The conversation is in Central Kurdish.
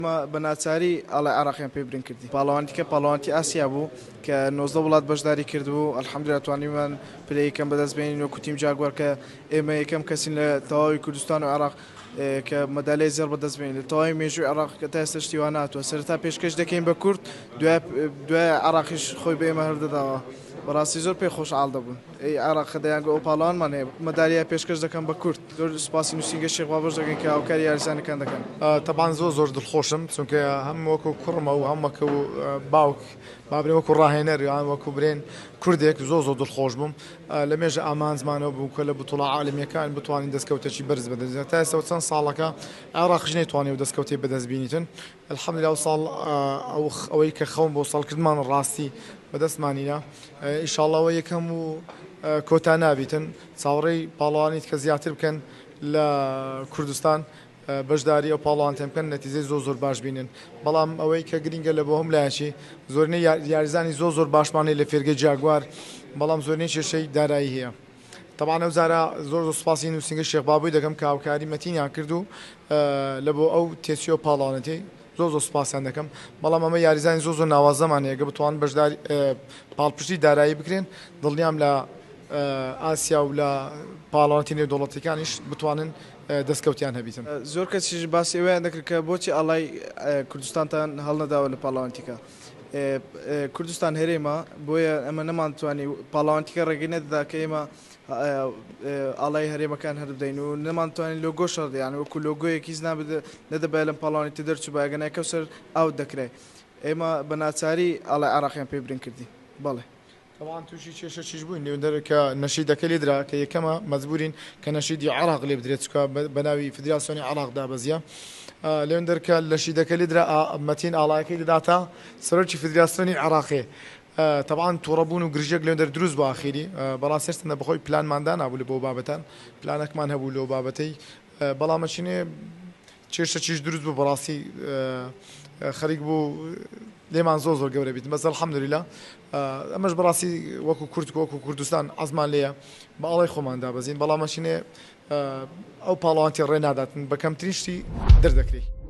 ئێمە بە ناچاری ئاڵای عێراقیان پێ برین کردین. پاڵەوانێتیکە پاڵەوانێتی ئاسیا بوو کە 19 وڵات بەشداری کردبوو، الحمدللە توانیمان پلەی یەکەم بەدەست بێنین وەکو تیم جاگوار کە ئێمە یەکەم کەسین لە تەواوی کوردستان و عێراق کە مەدالیای زێڕ بەدەست بێنین لە تەواوی مێژووی عێراق کە تا ئێستا شتی وا نەهاتووە. سەرەتا پێشکەش دەکەین بە کورد دوای دوای عێراقیش خۆی بە ئێمە هەر دەداوە. بەڕاستی زۆر پێ خۆشحاڵ دەبوون. ئەی عێراق دەیانگوت ئەو پاڵەوانمان هەیە مەدالیا پێشکەش دەکەم بە کورد. زۆر سوپاسی نووسینگەی شێخ بابەش دەکەین کە هاوکاری یاریزانەکان دەکەن. تەبعەن زۆر زۆر دڵخۆشم چونکە هەم وەکو کوڕمە و هەم وەکو باوک با برێن وەکو ڕاهێنەر یان وەکو برێن کوردێک زۆر زۆر دڵخۆش بووم لە مێژە ئامانجمانەوە بوو کە لە بتوڵە عالەمیەکان بتوانین دەستکەوتێکی بەرز بەدەست تا ئێستا چەند ساڵەکە عێراقیش نەیتوانیوە دەستکەوتێک بەدەست بینیتن الحمدللە ئەو ساڵ ئەو ئەوەی کە خەون بۆ ساڵ کردمان ڕاستی بەدەستمانینە ئیشاڵڵا ئەوە یەکەم و کۆتا نابیتن چاوەڕێی پاڵەوانیت کە زیاتر بکەن لە کوردستان بەشداری ئەو پاڵەوانتێن بکەن نەتیجەی زۆر زۆر باش بینن بەڵام ئەوەی کە گرینگە لە بۆ هەم لایەکی زۆرینەی یاریزانی زۆر زۆر باشمان هەیە لە فێرگەی جاگوار بەڵام زۆرینەی کێشەی دارایی هەیە تەبعەن ئەو جارە زۆر زۆر سوپاسی نووسینگەی شێخ بابۆی دەکەم کە هاوکاری مەتینیان کرد و لە بۆ ئەو تێچووی ئەو پاڵەوانێتی زۆر زۆر سوپاسیان دەکەم بەڵام ئەمە یاریزانی زۆر زۆر ناوازەمان هەیە گە بتوان بەشداری پاڵپشتی دارایی بکرێن دڵنیام لە ئاسیا و لە پاڵەوانێتی نێودەوڵەتیەکانیش بتوانن دەستکەوتیان هەبیتن. زۆر کەسیش باسی ئەوەیان دەکرد کە بۆچی ئاڵای کوردستانتان هەڵنەداوە لە پاڵەوانێتیکە. کوردستان هەرێمە بۆیە ئەمە نەمانتوانی پاڵەوانێتیکە ڕێگەی نەدەدا کە ئێمە ئاڵای هەرێمەکان هەر بدەین و نەمانتوانی لۆگۆش هەڵدەیان وەکو لۆگۆیەک هیچ نەدەبایە لەم پاڵەوانێتی دەرچووبایە گەنا کەوسەر ئاوت دەکرای ئێمە بە ناچاری ئاڵای عێراقیان پێ برین کردین بەڵێ. تەبعەن تووشی کێشەکیش بووین لێ کە نەشیدەکە لێ درا کە یەکەمە مەجبورین کە نەشیدی عێراق لێ بدرێت چونکە بە ناوی فدراسیۆنی عێراق دابەزیە لێندەر کە نەشیدەکە لێ درا مەتین ئاڵایەکەی دەداتە سەرۆکی فدراسیۆنی عێراقێ تەبعەن توڕەبوون و گرژیەک لێندەر دروست بوو ئاخیری بەڵام سێرتەنە بەخۆی پلانمان دانابوو لە بۆ بابەتان پلانەکمان هەبوو لەو بابەتەی بەڵام ئەچینێ کێشەکیش دروست بوو بەڕاستی خەریک بوو لێمان زۆر زۆر گەورە بیت بەس الحمدللە ئەمەش بەڕاستی وەکو کورد وەکو کوردستان عەزمان لێیە بە ئاڵای خۆمان دابەزین بەڵام ئەچینێ ئەو پاڵەوانتی ڕێ ناداتن بە کەمترین شتی دەردەکرێی.